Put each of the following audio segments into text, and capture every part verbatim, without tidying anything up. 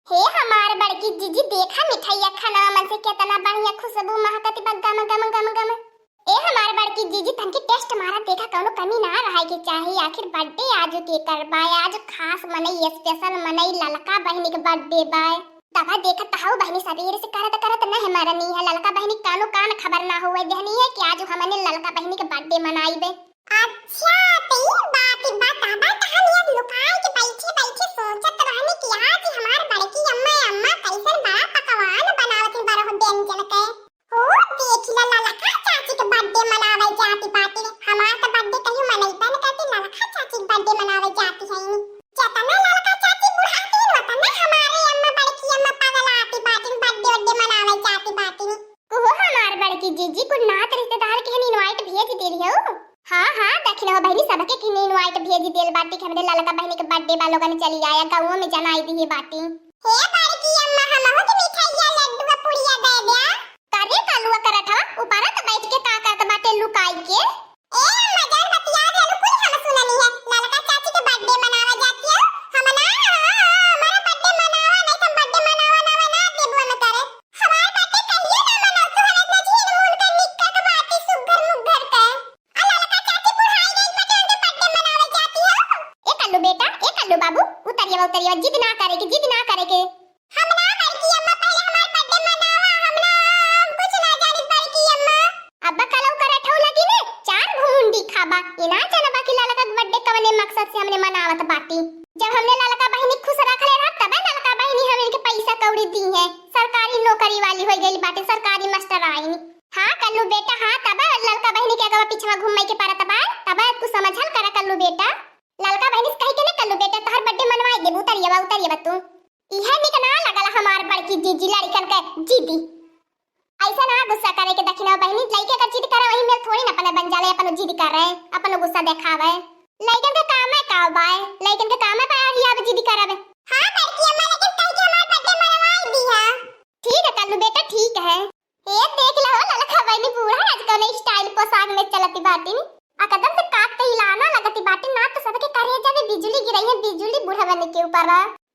हे हमार बड़की जीजी, देखा मिठाइया खाना मन से केतना बढ़िया खुशबू महकत बा, गम, गम, गम, गम। ए हमार बड़की जीजी, तनकी taste मारा, देखा कौनो कमी ना रहे के चाही। आखिर birthday आज केकर बा, आज खास मनई, special मनई, ललका बहिनी के birthday बा। तबा देखत हऊ बहिनी, सबेरे से करत करत नहीं मरनी है, ललका बहिनी कानो कान खबर ना होवे देहनी है कि आज हमने ललका बहिनी के birthday मनाइबे। अच्छा, त ई बात बा, तबा त हम ये लुकाए के बैठे बैठे सोचत रहनी कि आज हमार बड़की अम्मा, अम्मा कैसन बड़ा पकवान बनावत हैं बरह व्यंजन के। ओ, देख ला, ललका चाची के birthday मनावे जाती बाटी। हमार त birthday कहियो मनैबे न करती, ललका चाची के birthday मनावे जाती है। जतना ललका चाची बुढ़ाती, वतना हमारे अम्मा, बड़की अम्मा पगलाती बाटी, birthday उड्डे मनावे जाती बाटी। ओहो हमार बड़की जीजी, कुल नात रिश्तेदार के हम invite भेज दे रही हो। हाँ, हाँ, दखिनहो बहिनी, सबके के invite भेज देल बाटी कि हमरे ललका बहिनी के birthday बा, लोगन चली आया, गाँव में जनाई दिए बाटी। हे बड़की अम्मा, हमहू के मिठाइया, लड्डुआ, पुड़िया दे द्या। करे कालुआ करत हवा, ऊपरा त बैठ के का करत बाटे लुकाई के? ए अम्मा, जौन बतिया रहलू कुल हम सुननी है। ललका चाची के birthday मनावा जाती हो। हम ना, हाँ, हाँ, हाँ, हमारा birthday मनावा, नहीं तो हम birthday मनावा, नावा ना देबो न करे। हमार birthday कहियो ना मनाओ, तू हमें इतना झीन मून के निक्का के बाटी सुग्घर मुग्घर के। आ ललका चाची बुढ़ाई गई बाटे, उनके birthday मनावे जाती हो। ए कल्लू बेटा, ए कल्लू बाबू, उतरिए, उतरिए, जिद ना करे के, जिद ना करे के। हम ना बड़की अम्मा, पहले हमार birthday मनावा, हम ना, हम कुछ ना जानी बड़की अम्मा। अब्बा कलऊ करत हऊ लगी ने, चार घुमुंडी खाबा, ई ना जानबा कि ललका के birthday कवने मकसद से हमने मनावत बाटी। जब हमने ललका बहिनी खुश रखले रहब, तबे ललका बहिनी हमन के पैसा कौड़ी दी है। सरकारी नौकरी वाली होई गइल बाटे, सरकारी मास्टराइन। हाँ कल्लू बेटा, हाँ, तबे ललका बहिनी के अगवा पिछवा घूमे के पड़त बा, तबे कुछ समझल करा कल्लू बेटा। ललका बहिनी से कही के ना कल्लू बेटा, तोहर birthday मनवाई देबू, उतरिए बा, उतरिए बा तू। इहे निक ना लगल हमार बड़की जीजी लड़िकन के जिदी। ऐसा ना गुस्सा करे के दखिनहो बहिनी, लइके का जिद करे वही मेल थोड़ी ना अपने बन जाले, अपनो जिद करे, अपनो गुस्सा देखावे। लइकन के कामे का बाय, लइकन के कामे पर आही अब जिद करबे। हाँ बड़की अम्मा, लेकिन कह के हमार birthday मनवाई दिहा। ठीक है कल्लू बेटा, ठीक है। ए देख ला हो ललका बहिनी, बूढ़ा आज कौने style पोशाक में चलती बाटिन। आ कदम से काट के हिलाना लगती बाटिन, ना तो सबके करेजा में बिजुली गिरई है, बिजुली बूढ़ा बने के ऊपर।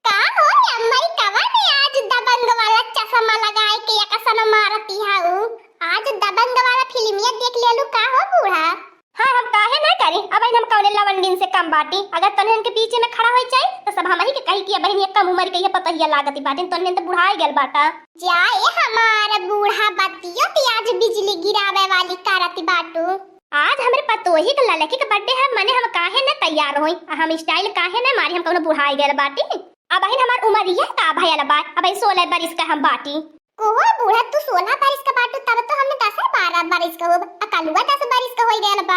का हो अम्मा, ई कवन आज दबंग वाला चश्मा लगाए के एकसन मारती हाउ? आज दबंग वाला फिल्मिया देख लेलू का हो बूढ़ा? हाँ, हम काहे ना करी? अबहिन हम कौने लवंडिन से कम बाटी? अगर तोहन के बीच में खड़ा होई जाई, तो सब हमही के कही कि अबहिन ये कम उम्र के ये पतहिया लागती बाटिन, तोहन तो बुढ़ाई गल बाटा। जाए हमार बूढ़ा बतियो ती आज बिजली गिरावे वाली करती बाटू। आज हमरे पतोही के ललकी के birthday है, मने हम काहे न तैयार होई, आ हम style काहे न मारी, हम कौनो बुढ़ाई गल बाटी? अबहिन हमार उमरिया का भयल बा, अबहिन सोलह बरिस का हम बाटी। ओहो बूढ़ा, तू सोलह बरिस का बाटू, तब तो हमने दस बारह बरिस का होब, आ कलुआ दस बरिस का होई गयल बा।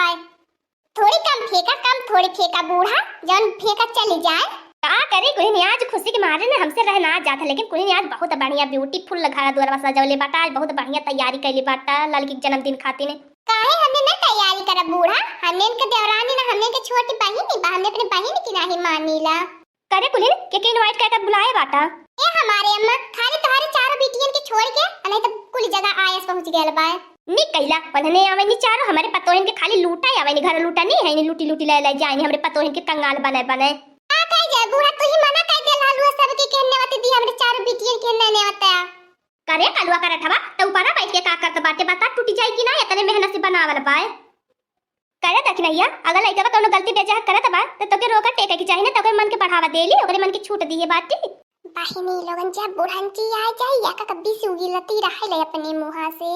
थोड़ी कम फेंका, कम थोड़ी फेंका बूढ़ा, जौन फेंका चली जाए। का करी, कुलिन आज खुशी के मारे ना हमसे रह ना जात है, लेकिन कुलिन आज बहुत बढ़िया beautiful घर दुआरवा सजवले बाटा, आज बहुत बढ़िया तैयारी कैले बाटा ललकी के जन्मदिन खातिर। काहे हमने ना तैयारी करब बूढ़ा, हमने इनके देवरानी ना, हमने इनके छोटी बहिनी बा, हमने अपने बहिन की नाही मानीला। करे कुलिन, के के invite करके बुलाए बाटा? ए हमारे अम्मा, खाली तोहरे चारों बिटियन के छोड़ के, आ नहीं तो कुल जगह आयस पहुँच गयल बा। निक कइला, उन्हने आवे नी चारों, हमरे पतोहिन के खाली लूटा आवे नी, घर लूटा नी है नी, लूटी लूटी ले ले जाए नी, हमरे पतोहिन के कंगाल बने बने। का कहे जाए बूढ़ा, तू ही मना कर दे रहलू सबके के नेवत दी, हमरे चारों बिटियन के ने नेवत आ। करे कलुआ करत हवा, त ऊपरा बैठ के का करत बाटे, बता टूटी जाए कि ना, इतने मेहनत से बनावल बाए। करे दखिनैया, अगर लइकवा कौनो गलती बेजा करत बा, त तोके रोका टेके के चाही ना, तोके मन के बढ़ावा देली, ओकरे मन के छूट दिए बाटी। बहिनी लोगन, जब बुढ़ंची आ जाई, या का कब्बी से उगिलती रहे ले अपने मुँहा से।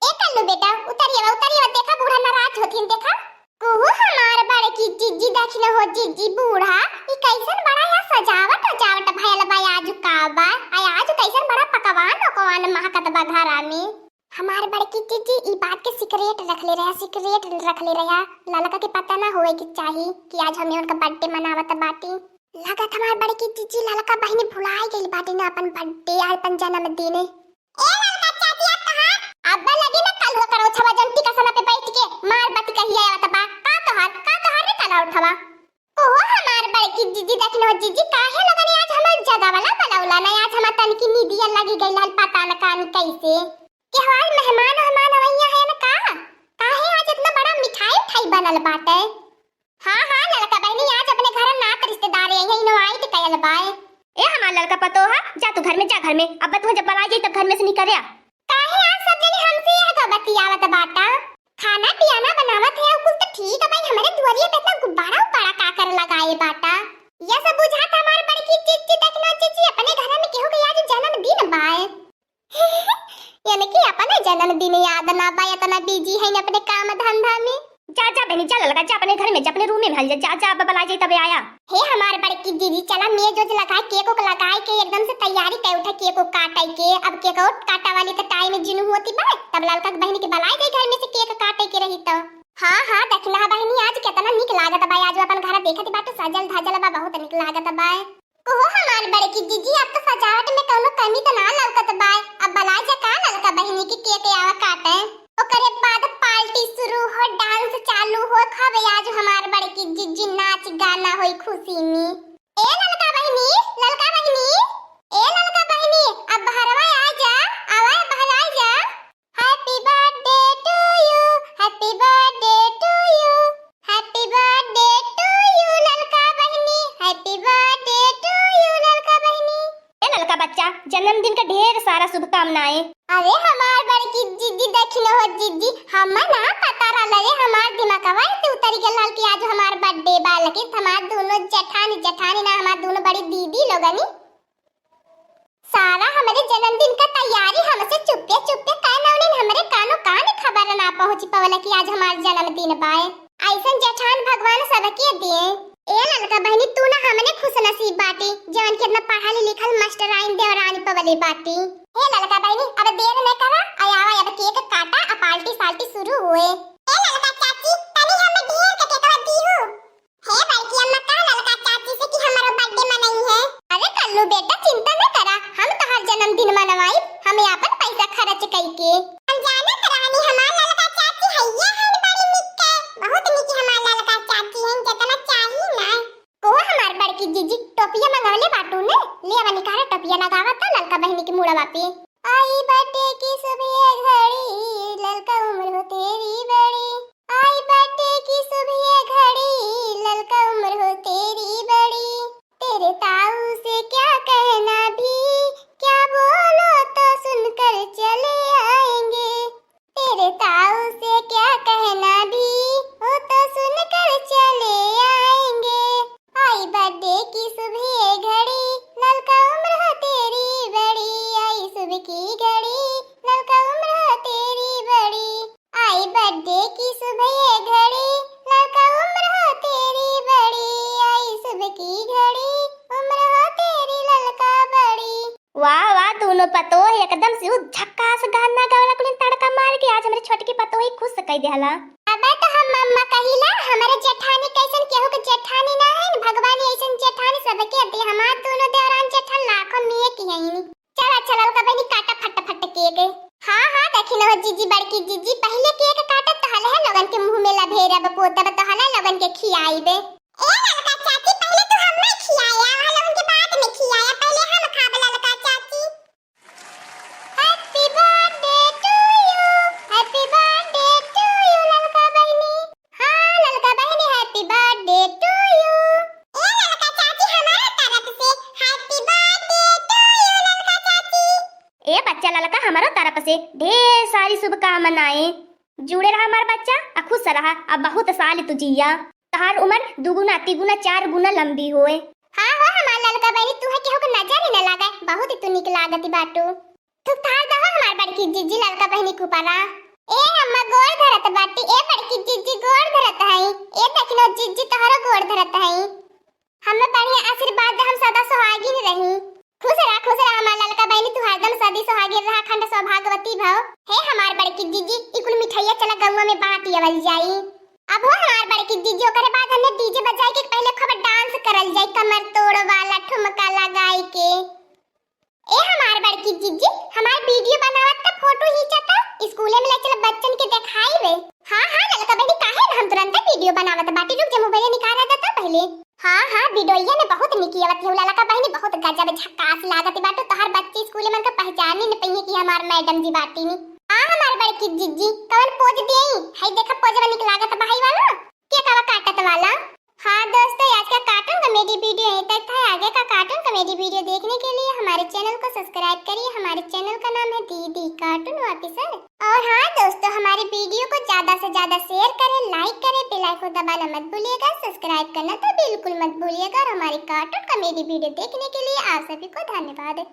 ए कल्लू बेटा, उतरिए बा, उतरिए बा, देखा बूढ़ा नाराज होथिन, देखा। कुहू हमार बड़की जिज्जी दखिन हो, जिज्जी बूढ़ा, ई कैसन बड़ा या सजावट उजावट भयल बा, आजु का बा, आ आजु कैसन बड़ा पकवान उकवान महकत बा घरा में। हमार बड़की जिज्जी ई बात के secret रखले रहा, secret रखले रहा। ललका के पता ना होए के चाही कि आज हमने उनका birthday मनावत बाटी। लागत हमार बड़की जिज्जी ललका बहिनी भुलाए गइल बाटी ना अपन birthday, अपन जन्मदिन। ए ललका चाची, अब तोहार अब्बा लगे ना कलुआ करो छवा जंती का सना पे बैठ के मार बात कहिया आवत बा। का तोहार, का तोहार रे कलवा उठवा? ओहो हमार बड़की जिज्जी, दखिन हो जिज्जी, काहे लोगन आज हमार जगावला बलौला ना, आज हमार तनकी नीदिया लगी गइल हल, पता न कानी कैसे। के हमार मेहमान, मेहमान अवैया है ना का? काहे आज इतना बड़ा मिठाई उठाई बनल बाटे? हाँ, हाँ, ललका बहिनी, आज अपने घर नात रिश्तेदार आई हैं, invite कयल बाए। ए हमार ललका पतोह, जा तू घर में, जा घर में। अब तू जब बलाइ जाई तब घर में से निकर्या। काहे आज सब जने हमसे यह का बतियावत बाटा? खाना पियाना बनावत है, कुल तो ठीक है भाई, हमरे दुआरिया पे इतना गुब्बारा उब्बारा का कर लगाए बाटा? यह सब बुझात हमार बड़की जिज्जी, देखना जिज्जी, अपने घर में केहू के आज जन्मदिन बाय। यानी कि अपने जन्मदिन याद ना बा, इतना busy है अपने काम धंधा में। जा, जा बहिनी, जा ललका, जा अपने घर में, जा अपने room में हल जा, जा, जा, अब बलाइ जाई तबे आया। हे हमार बड़की जिज्जी, चला मेज ओज लगाए, cake ओक लगाए के एकदम से तैयारी कर उठा cake ओक काटे के। अब cake ओक काटा वाली तो time जिनु होती बा, तब ललका के बहिनी के बलाइ जाई घर में से cake काटे के रही तो। हाँ, हाँ, देखना बहिनी, आज केतना निक लागत बा, आज अपन घर देखत बाटू सजल धजल बा, बहुत निक लागत बा। ओहो हमार बड़की जिज्जी, अब तो सजावट में कउनो कमी तो ना लउकत बाय। अब बलाइ जा का ललका बहिनी के cake आवा काटे। ओकरे बाद party शुरू हो, dance चालू हो, खूब आज हमार बड़की जिज्जी नाच गाना होई खुशी में। ए ललका बहिनी, ललका बहिनी, ए ललका बहिनी, अब बहरवा आ जा, आवा बहर आ जा। Happy birthday to you, happy birthday to you, happy birthday to you ललका बहिनी, happy birthday to you ललका बहिनी। ए ललका बच्चा, जन्मदिन के ढेर सारा शुभकामनाएं। अरे हमार बड़की जिज्जी, देखी न हो जिज्जी, हमें ना पता रहल रे, हमार दिमागवा से उतरी गल रहल कि आज हमार birthday बा, लेकिन हमार दोनों जेठानी, जेठानी ना, हमार दोनों बड़ी दीदी लोगनी सारा हमरे जन्मदिन का तैयारी हमसे चुप्पे चुप्पे कइ नौनिन, हमरे कानो कान खबर ना पहुँच पवल कि आज हमार जन्मदिन बाय। अइसन जेठान भगवान सबके दिए। ए ललका बहिनी, तू ना हमने खुश नसीब बाटी, जवन के इतना पढ़ल लिखल मास्टराइन देवरानी पवले बाटी। हे ललका बहिनी, अब देर न करा, आ आवा, अब cake काटा, आ party साल्टी शुरू होए। ए ललका चाची, तनी हमें ढेर के cake दीहू। हे बड़की अम्मा, कह ललका चाची से कि हमरो birthday मनई है। अरे कल्लू बेटा, चिंता न करा, हम तोहार जन्मदिन मनवाई, हम आपन पैसा खर्च कइके। हम जानत रहनी हमार ललका चाची हैया हन बड़ी निक के, बहुत निक हमार ललका चाची हन, जितना चाही ना। को हमार बड़की जिज्जी, टोपिया मंगवले बाटू ने? ले अब निकाल टोपिया, लगावा त ललका बहिनी के मुड़वा पे। आई birthday की सुबह घड़ी, ललका उम्र हो तेरी बड़ी। आई birthday की सुबह घड़ी, ललका उम्र हो तेरी बड़ी। तेरे ताऊ से क्या कहना भी, क्या बोलो तो सुनकर चले आएंगे। तेरे ताऊ से क्या कहना भी, वो तो सुनकर चले आएंगे। आई birthday की सुबह घड़ी, ललका उम्र हो तेरी बड़ी। आई सुबह की घड़ी, ललका उम्र हो तेरी बड़ी। आई birthday की सुबह घड़ी, ललका उम्र हो तेरी बड़ी। आई सुबह की घड़ी, उम्र हो तेरी ललका बड़ी। वाह, वाह, दोनों पतोह एकदम से उ झक्कास गाना गवला कुलिन तड़का मार के आज हमरे छोटकी पतोही खुश कइ देहला। अबे तो हम मम्मा कहिला, हमरे जेठानी कइसन केहू के जेठानी ना है, भगवान अइसन जेठानी सबके दे। हमार दोनों देवरान जेठान लाखों में एक ही हैं। चल अच्छा ललका बहिनी, काटा फट फट cake। हाँ, हाँ, देखी न हो जिज्जी, बड़की जिज्जी, पहिले cake काटब त हलहे लोगन के मुँह में लभेरब, पोतब त हलहे लोगन के खियाइबे। ए ललका चाची, पहिले तू हमें खियाया, हम लोगन के बाद में खियाया, पहिले हम खाब ललका चाची। Happy birthday to you, happy birthday to you ललका बहिनी। हाँ ललका बहिनी, happy birthday to you। ए ललका चाची, हमारे तरफ से happy birthday to you ललका चाची। ए बच्चा ललका, हमरो तरफ से ढेर सारी शुभकामनाएं। जुड़े रहा हमार बच्चा, आ खुश रहा, आ बहुत साल तू जिया। तहार उमर दुगुना, तिगुना, चार गुना लंबी होए। हाँ हो हमार ललका बहिनी, तुहे केहू के नजर ही न लागे, बहुत ही तू निक लागत बाटू। थुकथार दहो हमार बड़की जिज्जी ललका बहिनी के ऊपरा। ए अम्मा गोड़ धरत बाटी, ए बड़की जिज्जी गोड़ धरत हई। ए देखनो जिज्जी तोहरो गोड़ धरत हई। हमें बढ़िया आशीर्वाद दे, हम सदा सुहागिन रही। खुश रहा, खुश रहा हमार ललका बहिनी, तू हरदम सदी सुहागिन रहा, अखंड सौभाग्यवती भव। हे हमार बड़की जिज्जी, ई कुल मिठाइया चला गौवा में बांट आवल जाई। अब हो हमार बड़की जिज्जी, ओकरे बाद हमने DJ बजाई के पहले खूब dance करल जाई, कमर तोड़ वाला ठुमका लगाई के। ए हमार बड़की जिज्जी, हमार video बनावत त photo खींचत, स्कूले में ले चल बच्चन के देखाई बे। हाँ, हाँ, ललका बहिनी, काहे न, हम तुरंते video बनावत बाटी, रुक जा, mobile निकाल देता पहले। हाँ, हाँ, videoया में बहुत निकी आवत है, ललका बहिनी, बहुत गजब झकास लागत बाटू, तोहार बच्चे स्कूले मन का पहचानी न पइहे कि हमार madam जी बाटी नी। हाँ, हमार बड़की जिज्जी, कवन pose दियई? हई देखा, pose में निक लागत बा, हई वाला, cake काटत वाला। हाँ दोस्तों, आज का cartoon comedy video यहीं तक था। आगे का cartoon comedy मेरी वीडियो देखने के लिए हमारे चैनल को सब्सक्राइब करिए। हमारे चैनल का नाम है दीदी कार्टून ऑफिसर। और हाँ दोस्तों, हमारे वीडियो को ज्यादा से ज्यादा शेयर करें, लाइक करें, बेल आइकन दबाना मत भूलिएगा, सब्सक्राइब करना तो बिल्कुल मत भूलिएगा। और हमारी कार्टून कॉमेडी वीडियो देखने के लिए आप सभी को धन्यवाद।